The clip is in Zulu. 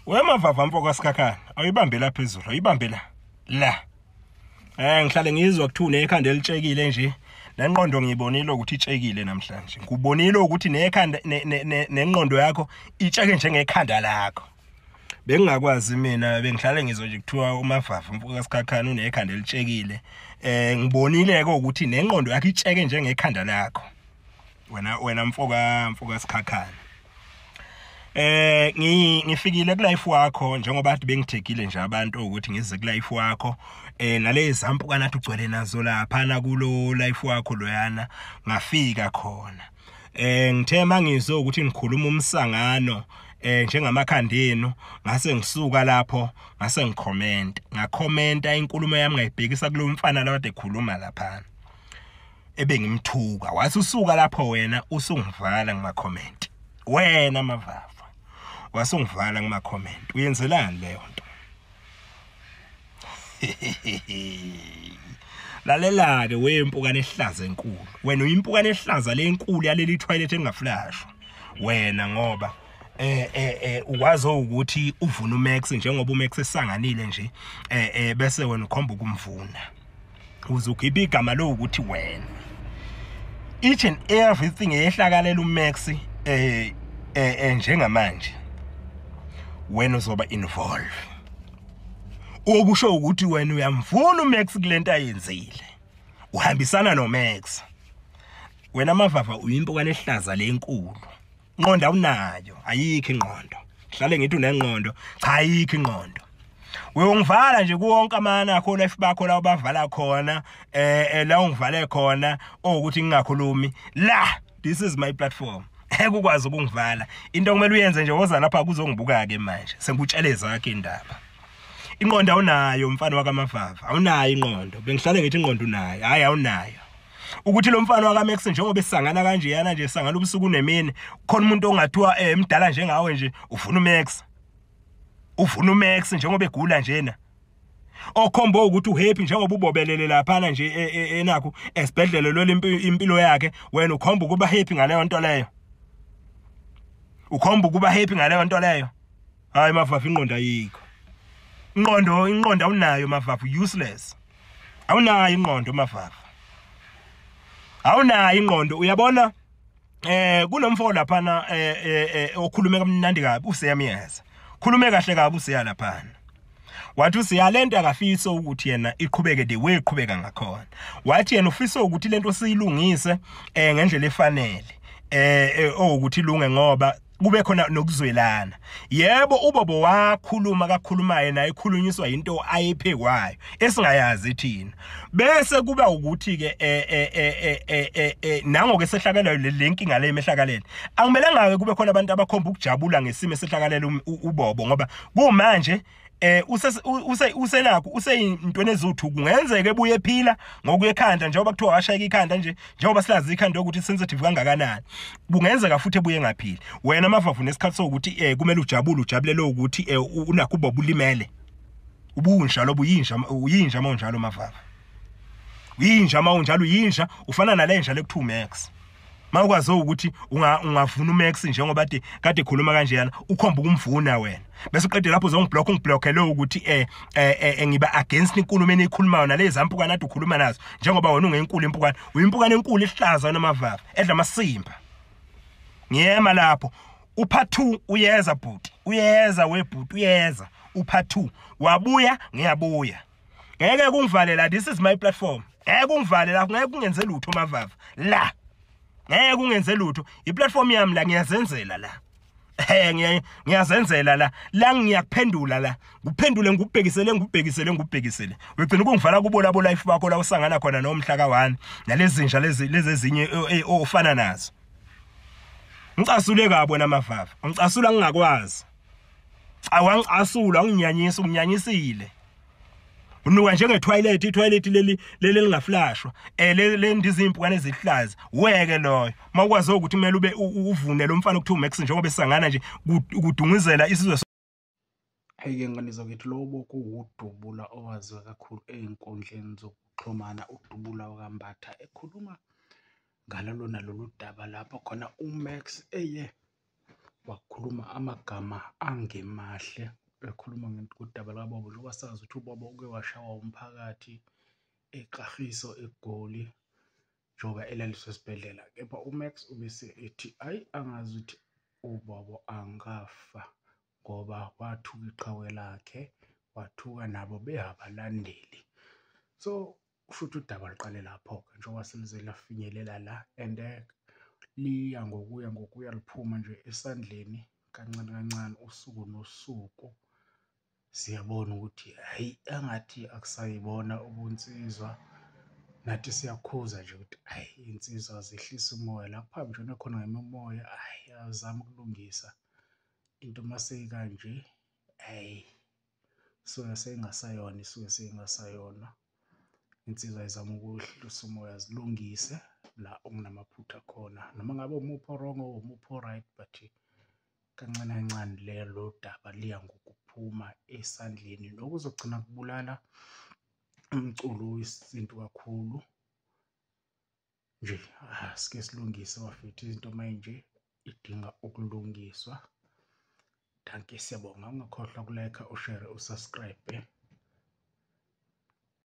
Wemavava mfo kaSikhakhane, awuyibambe la phezulu, awuyibambe la. La. Ngihlale ngizwa kuthiwa unekhanda elitshekile nje. Nenqondo ngiyibonile ukuthi itshekile namhlanje. Ngikubonile ukuthi nekhanda nenqondo yakho itsheke njengekhanda lakho. Bengingakwazi mina, bengihlale ngizwa nje kuthiwa uMavava mfo kaSikhakhane unekhanda elitshekile. Ngibonile ke ukuthi nenqondo yakho itsheke njengekhanda lakho. Wena mfo kaSikhakhane. Ngifikile ku life wakho njengoba kade bengithekile nje abantu ukuthi ngize ku life wakho, nalezi zampukana athi ugcwele nazo lapha na kulo life wakho loyana, ngafika khona. Ngithe mangizwe ukuthi ngikhuluma umsangano njengamakhanda enu, ngase ngisuka lapho ngase ngikhomenta, ngakhomenta inkulumo yami ngayibhekisa kulo mfana la kade ekhuluma lapha ebengimthuka. Wathi usuka lapho wena usungivala ngama comment. Wena Mavava wasungivala ngama comment, uyenzelani leyo nto? Lalela ke wempukane ehlaza enkulu, wena uyimpukane ehlaza lenkulu yaleli toilet engaflashwa wena, ngoba ukwazi ukuthi uvuna uMax njengoba uMax esanganile nje, bese wena ukhomba ukumvuna, uzokhipha igama lokuthi wena each and everything eyehlakalela uMax njengamanje wena uzoba involve. Okusho ukuthi wena uyamvuna uMax kulento ayenzile, uhambisana noMax. Wena Mavava uyimpukane ehlaza lenkulu, inqondo awunayo, ayikho ingqondo. Hlale ngithi unengqondo, cha ayikho ingqondo. Uyongivala nje kuwonke amana akho life bakho la ubavala khona, la ungivale khona ukuthi ngingakhulumi la. This is my platform, ngeke ukwazi ukungivala. Into okumele uyenze nje, woza lapha kuzongibuka ke manje, sengikutshele zakhe indaba. Inqondo awunayo mfana wakaMavava, awunayo ingqondo. Bengihlale ngithi ingqondo unayo, hayi awunayo. Ukuthi lo mfana wakaMax njengoba esangana kanje yana nje sangana ubusuku nemini, khona umuntu ongathiwa emdala njengawe nje ufuna uMax, ufuna uMax njengoba egula njena, okhomba ukuthi uhappy njengoba ubobelele lapha nje enakho esibhedlela lwela impilo yakhe, wena ukhomba ukuba happy ngaleyo nto leyo, ukhomba ukuba happy ngaleyo nto leyo. Hayi Mavava, ingqondo ayikho, ingqondo awunayo Mavava, useless, awunayo ingqondo Mavava, awunayo ingqondo. Uyabona kunomfo laphana okhulume kamnandi kabi, uSiyamiyeza, khulume kahle kabi uSiya laphana. Wathi uSiya lento akafisa ukuthi yena iqhubeke the way iqhubeka ngakhona. Wathi yena ufisa ukuthi lento siyilungise ngendlela efanele, ukuthi ilunge ngoba kube khona nokuzwelana. Yebo, uBobo wakhuluma kakhulumayo naye ekhulunyiswa into ayiphekwayo esingayazi thina, bese kuba ukuthi ke nangoke esehlakalayo le nkinga le emehlakalele, akumelanga ke kube khona abantu abakhomba ukujabula ngesimo esehlakalela uBobo, ngoba kumanje usenakho useyintweni ezuthu, kungenzeka ebuye ephila ngokuya ekhanda njengoba kuthiwa washayeka ikhanda nje, njengoba silazi ikhanda ukuthi sensitive kangakanani, kungenzeka futhi ebuye engaphili. Wena Mavava unesikhathi sokuthi kumele ujabule, ujabulele ukuthi unakho uBobo ulimele, ubunja lobu, uyinja, uyinja mawunjalo Mavava, uyinja mawunjalo, uyinja ufana nalenja lekuthiwa uMax. Mawukwazi ukuthi ungavuna uMax njengoba kade ekhuluma kanjeyana, ukhomba ukumvuna wena, bese uqede lapho uzongiblock, ungiblockele ukuthi ngiba against inkulumo enikhulumayo nalezi zampukana ade ukhuluma nazo, njengoba wena ungenkulu impukane, uyimpukane enkulu ehlaza wena Mavava edla amasimba. Ngiyema lapho, upart 2 uyeza bhuti, uyeza webhuti, uyeza upart 2, wabuya ngiyabuya. Ngeke kungivalela, this is my platform, ngeke kungivalela, ngeke kungenze lutho Mavava la, ngeke kungenze lutho, iplatform yami la, ngiyazenzela la, ngiyazenzela la, la ngiyakuphendula la, nguphendule ngubhekisele ngubhekisele ngubhekisele, ugcina ukungivala kubo labo life bakho la usangana khona nomhla ka1 nalezinja lezi ezinye ofana nazo. Ngicasule kabi wena Mavava, ngicasula ngingakwazi, awangicasula, unginyanyisa, unginyanyisile. Unuka njenge toilet, itoilet leli lingaflashwa, le ndizimpukane ezihlaza, weke loyo. Mawukwazi ukuthi kumele ube uvune lo mfana okuthiwa uMax njengoba esangana nje kudunguzela isizwe. Hhayi-ke ngane zakwethu, lowo kuwuDubula owaziwa kakhulu ey'nkundleni zokuxhumana, uDubula wakaMbatha, ekhuluma ngalo lona lolu daba lapho khona uMax eye Wakhuluma amagama angemahle ekhuluma ngodaba lukaBobo, njengoba sazi ukuthi uBobo uke washawa umphakathi eKagiso eGoli njengoba elaliswe esibhedlela. Kepha uMax ubese ethi, hhayi, angazi ukuthi uBobo angafa ngoba wathuka iqhawe lakhe, wathuka nabo be abalandeli. So, kushuthi udaba luqale lapho-ke njengoba selize lafinyelela la and liya ngokuya ngokuya liphuma nje esandleni kancane kancane usuku nosuku. Siyabona ukuthi hhayi, engathi akusayibona ubunsizwa. Nathi siyakhuza nje ukuthi hhayi, iy'nsizwa zehlise umoya la kuphambanjwe khona ngemimoya, hhayi, awuzame ukulungisa into mase ikanje, hhayi, isuke seyingasayona, isuke seyingasayona. Insizwa ayizame ukuwehlisa umoya zilungise la okunamaphutha khona, noma ngabe umuphi o-wrong or umuphi o-right, but kancane kancane lelo daba liya ngokuphuma esandleni. Nokuzogcina kubulala umculo wesintu kakhulu nje. Asike silungise bafethu, izinto mayinje idinga ukulungiswa. Dankie, siyabonga. Ungakhohlwa uku-like, u-share, u-subscribe.